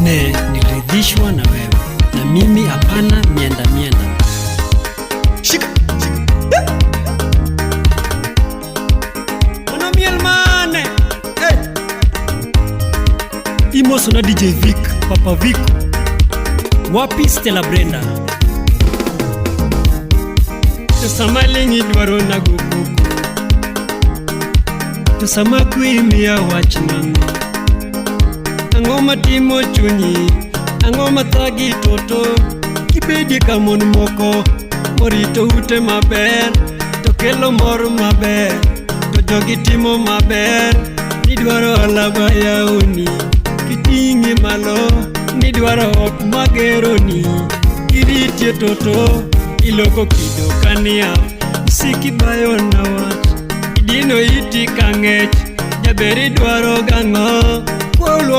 Ne, niliridhishwa na wewe, na mimi hapana mienda mienda. Shika. Mano miel mane? Hey. Imoso na DJ Vic, Papa Vic. Wapi Stella Brenda? To sama ling' idwaro nago koko. To sama kwe imiya wach nang'o? Ang'o matimo chunyi? Ang'o mathagi toto? Kibedie ka mon moko morito ute maber to kelo mor maber to jogi timo maber nidwaro hola mayaoni kiting'e malo nidwaro ot mageroni kiritie toto iloko kido kania isikibayona wach idino iti ka ng'ech jaber idwaro gang'o.